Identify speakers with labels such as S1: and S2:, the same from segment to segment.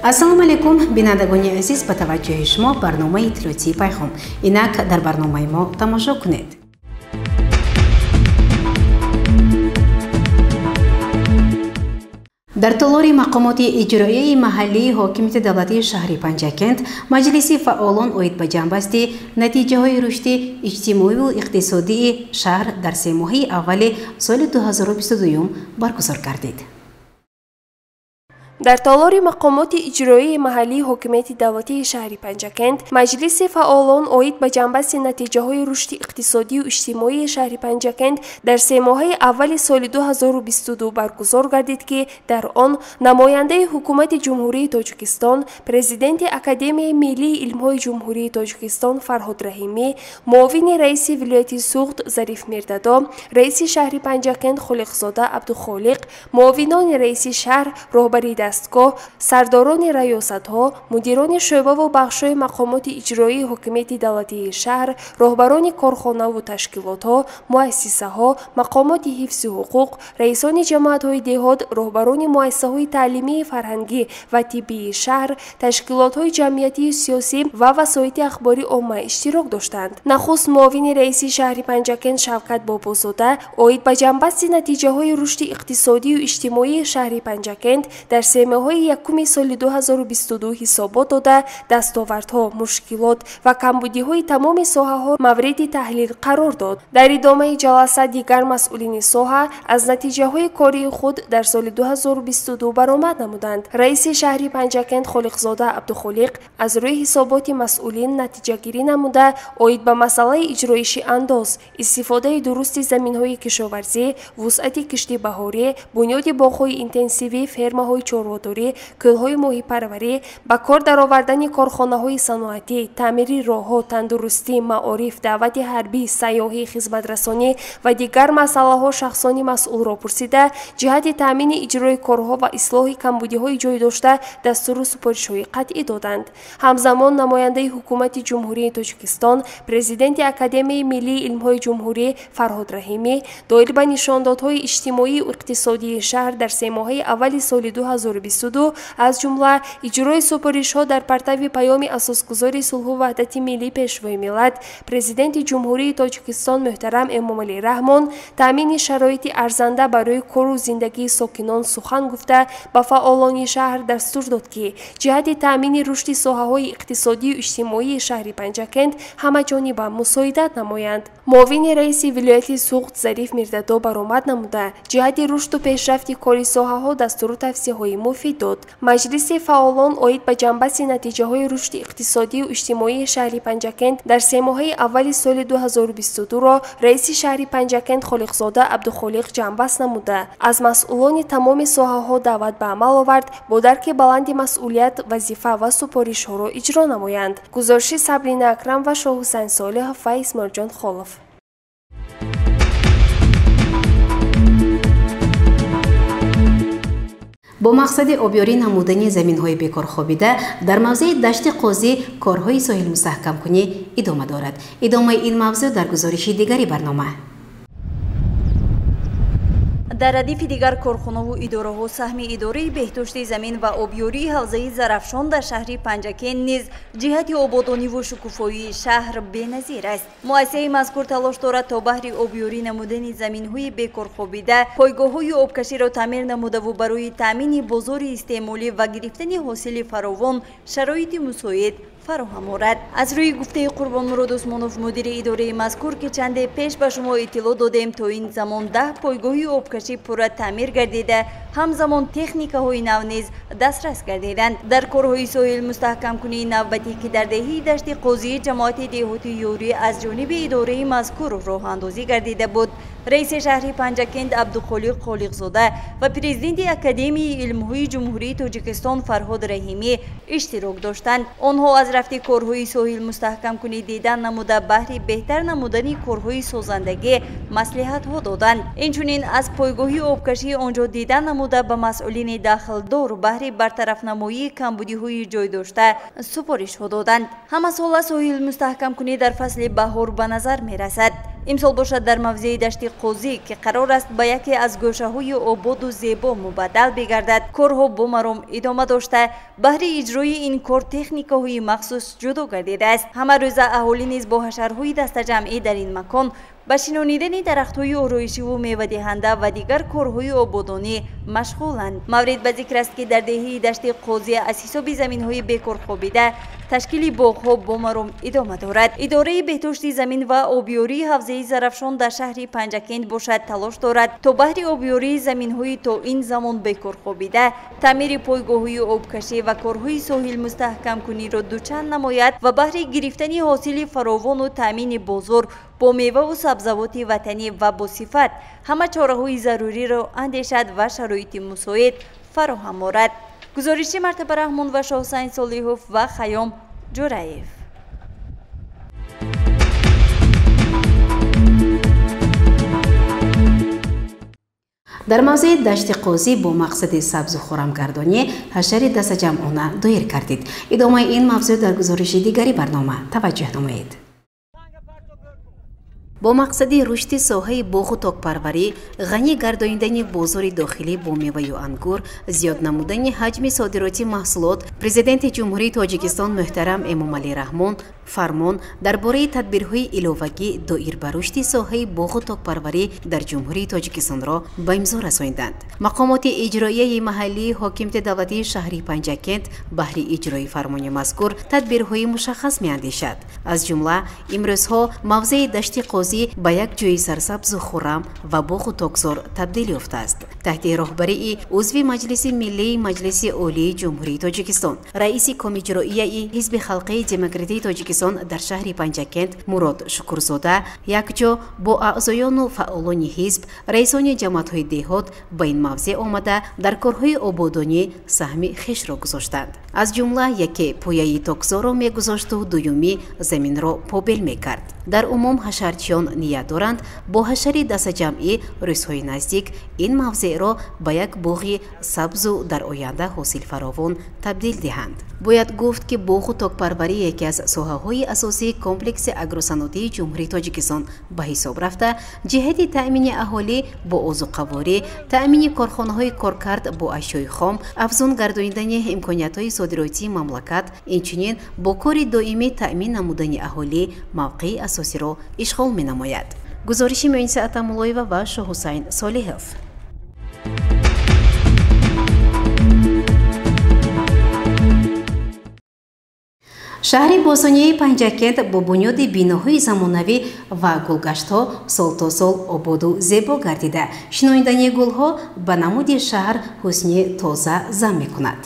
S1: Ассалому алайкум, бинандагони азиз, ба таваҷҷӯҳи шумо барномаи иттилоотии Пайғом. Инак дар барномаи мо тамошо кунед. Дар толори мақомоти иҷроияи маҳаллии ҳокимияти давлатии шаҳри Панҷакент маҷлиси фаъолон оид ба ҷамъбасти натиҷаҳои рушди иҷтимоиву иқтисодии шаҳр дар семоҳаи аввали соли 2022 баргузор гардид.
S2: Дар толори мақомоти иҷроияи маҳаллии ҳокимияти давлатии шаҳри Панҷакент маҷлиси фаъолон оид ба ҷамъбасти натиҷаҳои рушди иқтисодию иҷтимоии шаҳри Панҷакент дар семоҳаи аввали соли 2022 баргузор гардид, ки дар он намояндаи ҳукумати Ҷумҳурии Тоҷикистон, президенти Академияи миллии илмҳои Ҷумҳурии Тоҷикистон Фарҳод Раҳимӣ, муовини раиси вилояти Суғд Зариф Мирдадо, раиси шаҳри Панҷакент Холиқзода Абдухолиқ, муовинони раиси шаҳр, роҳбари дастгоҳ, сардорони раёсатҳо, мудирони шӯъбаву бахшҳои мақомоти иҷроии ҳокимияти давлатии шаҳр, роҳбарони корхонаву ташкилотҳо, муассисаҳо, мақомоти ҳифзи ҳуқуқ, раисони ҷамоатҳои деҳот, роҳбарони муассисаҳои таълимии фарҳангӣ ва тиббии шаҳр, ташкилотҳои ҷамъиятию сиёсӣ ва васоити ахбори омма иштирок доштанд. Нахуст муовини раиси шаҳри Панҷакент Шавкат Бобозода оид ба ҷамъбасти натиҷаҳои рушди иқтисодию иҷтимоии шаҳри Панҷакент дар семоҳаи якуми соли 2022 ҳисобот дода, дастовардҳо, мушкилот ва камбудиҳои тамоми соҳаҳо мавриди таҳлил қарор дод. Дар идомаи ҷаласа дигар масъулини соҳа аз натиҷаҳои кории худ дар соли 2022 баромад намуданд. Раиси шаҳри Панҷакент Холиқзода Абдухолиқ аз рӯи ҳисоботи масъулин натиҷагирӣ намуда, оид ба масъалаи иҷроиши андоз, истифодаи дурусти заминҳои кишоварзӣ, вусъати кишти баҳорӣ, бунёди боғҳои интенсивӣ, фермаҳои чорводорӣ, кӯлҳои моҳипарварӣ, ба кор даровардани корхонаҳои саноатӣ, таъмири роҳҳо, тандурустӣ, маориф, даъвати ҳарбӣ, сайёҳӣ, хизматрасонӣ ва дигар масъалаҳо шахсони масъулро пурсида, ҷиҳати таъмини иҷрои корҳо ва ислоҳи камбудиҳои ҷой дошта дастуру супоришҳои қатъӣ доданд. Ҳамзамон намояндаи ҳукумати Ҷумҳурии Тоҷикистон, президенти Академияи миллии илмҳои Ҷумҳурӣ Фарҳод Раҳимӣ доир ба нишондодҳои иҷтимоию иқтисодии шаҳр дар семоҳаи аввали соли 2022, аз ҷумла иҷрои супоришҳо дар партави паёми асосгузори сулҳу ваҳдати миллӣ Пешвои миллат, президенти Ҷумҳурии Тоҷикистон муҳтарам Эмомалӣ Раҳмон, таъмини шароити арзанда барои кору зиндагии сокинон сухан гуфта, ба фаъолони шаҳр дастур дод, ки ҷиҳати таъмини рушди соҳаҳои иқтисодию иҷтимоии шаҳри Панҷакент ҳамаҷониба мусоидат намоянд. Муовини раиси вилояти Суғд Зариф Мирдадо баромад намуда, ҷиҳати рушду пешрафти кори соҳаҳо дастуру тавсияҳои муфид дод. Маҷлиси фаъолон оид ба ҷамъбасти натиҷаҳои рушди иқтисодию иҷтимоии шаҳри Панҷакент дар семоҳаи аввали соли 2022-ро раиси шаҳри Панҷакент Холиқзода Абдухолиқ ҷамъбаст намуда, аз масъулони тамоми соҳаҳо даъват ба амал овард бо дарки баланди масъулият, вазифа ва супоришҳоро иҷро намоянд. Гузориши Сабрина Акрам ва Шоҳҳусайн Солиҳов ва Исмоилҷон Холов.
S1: Бо мақсади обёрӣ намудани заминҳои бекорхобида дар мавзеи Дашти Қозӣ корҳои соҳилмустаҳкамкунӣ идома дорад. Идомаи ин мавзӯъ дар гузориши дигари барнома.
S3: Дар радифи дигар корхонаву идораҳо саҳми идораи беҳдошти замин ва обёрии ҳавзаи Зарафшон дар шаҳри Панҷакент низ ҷиҳати ободониву шукуфоии шаҳр беназир аст. Муассисаи мазкур талош дорад то баҳри обёрӣ намудани заминҳои бекорхобида пойгоҳҳои обкаширо таъмир намудаву барои таъмини бозори истеъмолӣ ва гирифтани ҳосили фаровон шароити мусоид фароҳам орад. Аз рӯи гуфтаи Қурбонмурод Усмонов, мудири идораи мазкур, ки чанде пеш ба шумо иттилоъ додем, то ин замон 10 пойгоҳи обкашӣ пурра таъмир гардида, ҳамзамон техникаҳои нав низ дастрас гардиданд. Дар корҳои соҳил мустаҳкамкунии навбатӣ, ки дар деҳаи Дашти Қозии ҷамоати деҳоти Ёрӣ аз ҷониби идораи мазкур роҳандозӣ гардида буд, Раиси шаҳри Панҷакент Абдуқолиқ Қолиқзода ва президенти Академияи илмҳои Ҷумҳурии Тоҷикистон Фарҳод Раҳимӣ иштирок доштанд. Онҳо аз рафти корҳои соҳилмустаҳкамкунӣ дидан намуда, баҳри беҳтар намудани корҳои созандагӣ маслиҳатҳо доданд. Инчунин аз пойгоҳи обкашии онҷо дидан намуда, ба масъулини дахлдор баҳри бартарафнамоии камбудиҳои ҷой дошта супоришҳо доданд. Ҳамасола соҳилмустаҳкамкунӣ дар фасли баҳор ба назар мерасад. Имсол бошад дар мавзеи Дашти Қозӣ, ки қарор аст ба яке аз гӯшаҳои ободу зебо мубаддал бигардад, корҳо бо маром идома дошта, баҳри иҷрои ин кор техникаҳои махсус ҷудо гардидааст. Ҳама рӯза аҳолӣ низ бо ҳашарҳои дастаҷамъӣ дар ин макон ба шинонидани дарахтҳои ороишиву мевадиҳанда ва дигар корҳои ободонӣ машғуланд. Маврид ба зикр аст, ки дар деҳаи Дашти Қозӣ аз ҳисоби заминҳои бекорхобида ташкили боғҳо бо маром идома дорад. Идораи беҳдошти замин ва обиёрии ҳавзаи Зарафшон дар шаҳри Панҷакент бошад талош дорад то баҳри обиёрии заминҳои то ин замон бекорхобида, таъмири пойгоҳҳои обкашӣ ва корҳои соҳилмустаҳкамкуниро дучанд намояд ва баҳри гирифтани ҳосили фаровону таъмини бозор бо меваву сабзавоти ватанӣ ва босифат ҳама чораҳои заруриро андешад ва шароити мусоид фароҳам орад. Гузориши Мартаба Раҳмон ва Шоҳусайн Солиҳов ва Хайём Ҷураев.
S1: Дар мавзеи Дашти Қозӣ бо мақсади сабзу хӯрамгардонӣ ҳашари дастаҷамъона доир кардид. Идомаи ин мавзӯъ дар гузориши дигари барнома таваҷҷӯҳ намоед. Бо мақсади рушди соҳаи боғу токпарварӣ, ғанӣ гардонидани бозори дохилӣ бо меваю ангур, зиёд намудани ҳаҷми содироти маҳсулот, Президенти Ҷумҳурии Тоҷикистон муҳтарам Эмомалӣ Раҳмон фармон дар бораи тадбирҳои иловагӣ доир ба рушди соҳаи боғу токпарварӣ дар Ҷумҳурии Тоҷикистонро ба имзо расонданд. Мақомоти иҷроияи маҳаллии ҳокимияти давлатии шаҳри Панҷакент баҳри иҷрои фармони мазкур тадбирҳои мушаххас меандешад. Аз ҷумла имрӯзҳо мавзеи Дашти Қозӣ ба як ҷойи сарсабзу хуррам ва боғу токзор табдил ёфтааст. Таҳти роҳбарии узви Маҷлиси Миллии Маҷлиси Олии Ҷумҳурии Тоҷикистон, раиси Комиҷроияи Ҳизби Халқии Демократии Тоҷикистон дар шаҳри Панҷакент Мурод Шукурзода якҷо бо аъзоёну фаъолони ҳизб, раисони ҷамоатҳои деҳот ба ин мавзеъ омада дар корҳои ободонӣ саҳми хешро гузоштанд. Аз ҷумла яке пояи токзорро мегузошту дуюмӣ заминро побел мекард. Дар умум ҳашарчиён ният доранд бо ҳашари дастаҷамъӣ рӯзҳои наздик ин мавзеъро ба як боғи сабзу дар оянда ҳосилфаровон табдил диҳанд. Бояд гуфт, ки боғу токпарварӣ яке аз соҳаҳои асосии комплекси агросаноатии Ҷумҳурии Тоҷикистон ба ҳисоб рафта, ҷиҳати таъмини аҳолӣ бо озуқаворӣ, таъмини корхонаҳои коркард бо ашёи хом, афзун гардонидани имкониятҳои содиротии мамлакат, инчунин бо кори доимӣ таъмин намудани аҳолӣ мавқеи асосиро ишғол менамояд. Гузориши Муиниса Атамуллоева ва Шоҳусайн Солиҳов. Шаҳри бостонияи Панҷакент бо бунёди биноҳои замонавӣ ва гулгаштҳо сол то сол ободу зебо гардида, шинонидани гулҳо ба намуди шаҳр ҳусни тоза зам мекунад.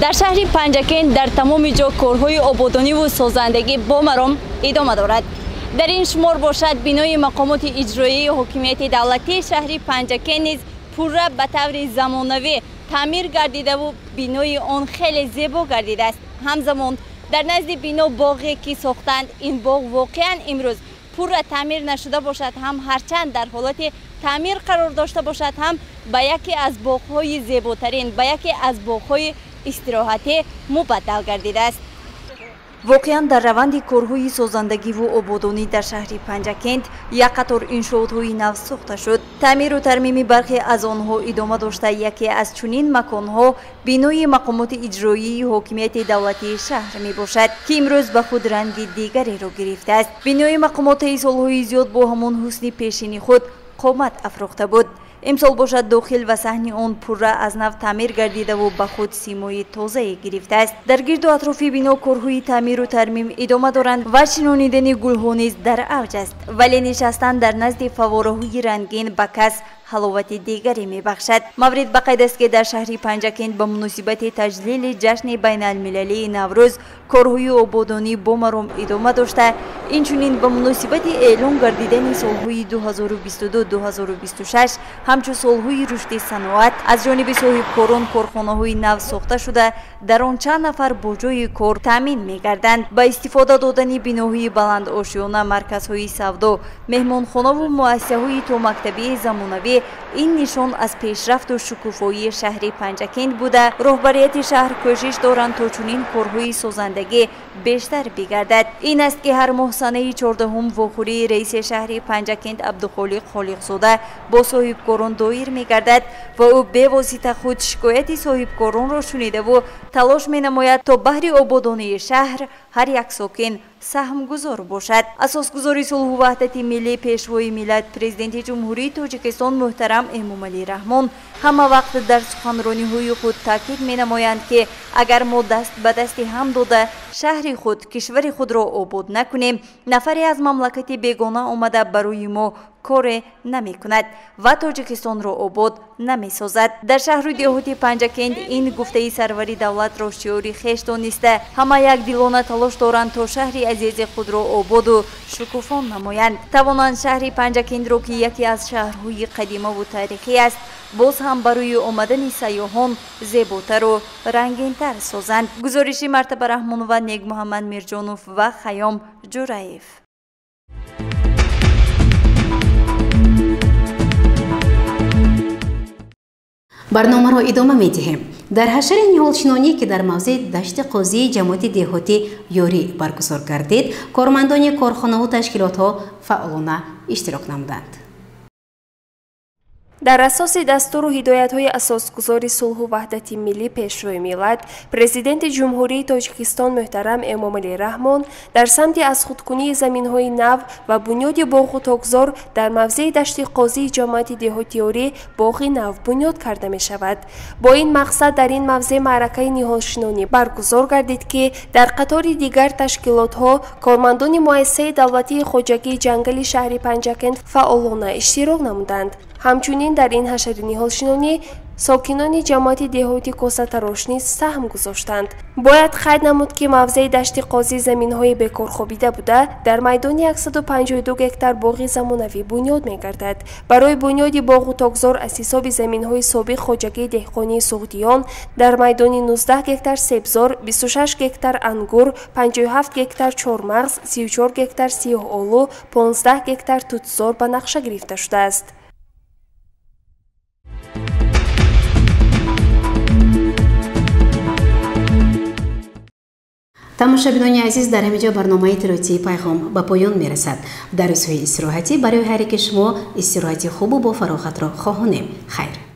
S3: Дар шаҳри Панҷакент дар тамоми ҷо корҳои ободониву созандагӣ бо маром идома дорад. Дар ин шумор бошад бинои мақомоти иҷроияи ҳокимияти давлатии шаҳри Панҷакент низ пурра ба таври замонавӣ таъмир гардидаву бинои он хеле зебо гардидааст. Ҳамзамон дар назди бино боғе ки сохтанд, ин боғ воқеан имрӯз пурра таъмир нашуда бошад ҳам, ҳарчанд дар ҳолати таъмир қарор дошта бошад ҳам, ба яке аз боғҳои зеботарин, ба яке аз боғҳои истироҳатӣ мубаддал гардидааст. Воқеан дар раванди корҳои созандагиву ободонӣ дар шаҳри Панҷакент як қатор иншоотҳои нав сохта шуд. Таъмиру тармими бархе аз онҳо идома дошта, яке аз чунин маконҳо бинои мақомоти иҷроии ҳокимияти давлатии шаҳр мебошад, ки имрӯз ба худ ранги дигареро гирифтааст. Бинои мақомотаи солҳои зиёд бо ҳамон ҳусни пешини худ қомат афрохта буд. Имсол бошад дохил ва саҳни он пурра аз нав таъмир гардидаву ба худ симои тозае гирифтааст. Дар гирду атрофи бино корҳои таъмиру тармим идома доранд ва шинонидани гулҳо низ дар авҷ аст. Вале нишастан дар назди фаввораҳои рангин ба кас ҳаловати дигаре мебахшад. Маврид ба қайд аст, ки дар шаҳри Панҷакент ба муносибати таҷлили ҷашни байналмилалии Наврӯз корҳои ободонӣ бо маром идома дошта, инчунин ба муносибати эълон гардидани солҳои 2022-2026 ҳамчун солҳои рушди саноат аз ҷониби соҳибкорон корхонаҳои нав сохта шуда, дар он чанд нафар бо ҷойи кор таъмин мегарданд. Ба истифода додани биноҳои баландошёна, марказҳои савдо, меҳмонхонаву муассисаҳои томактабии замонавӣ ин нишон аз пешрафту шукуфоии шаҳри Панҷакент буда, роҳбарияти шаҳр кӯшиш доранд, то чунин корҳои созандагӣ бештар бигардад. Ин аст, ки ҳар моҳ санаи 14 вохӯрии раиси шаҳри Панҷакент Абдухолиқ Холиқзода бо соҳибкорон доир мегардад ва ӯ бевосита худ шикояти соҳибкоронро шунидаву талош менамояд, то баҳри ободонии шаҳр ҳар як сокин саҳмгузор бошад. Асосгузори сулҳу ваҳдати миллӣ, Пешвои миллат, Президенти Ҷумҳурии Тоҷикистон муҳтарам Эмомалӣ Раҳмон ҳама вақт дар суханрониҳои худ таъкид менамоянд, ки агар мо даст ба дасти ҳам дода шаҳри худ, кишвари худро обод накунем, нафаре аз мамлакати бегона омада барои мо коре намекунад ва Тоҷикистонро обод намесозад. Дар шаҳру деҳоти Панҷакент ин гуфтаи сарвари давлатро шиори хеш дониста, ҳама якдилона талош доранд, то шаҳри азизи худро ободу шукуфон намоянд. Тавонанд шаҳри Панҷакентро, ки яке аз шаҳрҳои қадимаву таърихӣ аст, боз ҳам барои омадани сайёҳон зеботару рангинтар созанд. Гузориши Мартаба Раҳмонова, Негмуҳаммад Мирҷонов ва Хайём Ҷураев.
S1: Барномаро идома медиҳем. Дар ҳашари ниҳолшинонӣ, ки дар мавзеи Дашти Қозии ҷамоати деҳоти Ёрӣ баргузор гардид, кормандони корхонаву ташкилотҳо фаъолона иштирок намуданд.
S2: Дар асоси дастуру ҳидоятҳои асосгузори сулҳу ваҳдати миллӣ, Пешвои миллат, Президенти Ҷумҳурии Тоҷикистон муҳтарам Эмомалӣ Раҳмон дар самти аз худкунии заминҳои нав ва бунёди боғу токзор дар мавзеи Дашти Қозии ҷамоати деҳоти Ёрӣ боғи нав бунёд карда мешавад. Бо ин мақсад дар ин мавзеъ маъракаи ниҳолшинонӣ баргузор гардид, ки дар қатори дигар ташкилотҳо кормандони муассисаи давлатии хоҷагии ҷангали шаҳри Панҷакент фаъолона иштирок намуданд. Ҳамчунин дар ин ҳашари ниҳолшинонӣ сокинони ҷамоати деҳоти Косатарош низ саҳм гузоштанд. Бояд қайд намуд, ки мавзеи Дашти Қозӣ заминҳои бекорхобида буда, дар майдони 152 гектар боғи замонавӣ бунёд мегардад. Барои бунёди боғу токзор аз ҳисоби заминҳои собиқ хоҷагии деҳқонии Суғдиён дар майдони 19 гектар себзор, 26 гектар ангур, 57 гектар чормағз, 34 гектар сиёҳолу, 15 гектар тутзор ба нақша гирифта шудааст.
S1: Тамошабинони азиз, дар ҳамин ҷо барномаи иттилоотии Пайғом ба поён мерасад. Дар рӯзҳои истироҳатӣ барои ҳар яки шумо истироҳати хубу бофароғатро хоҳонем. Хайр.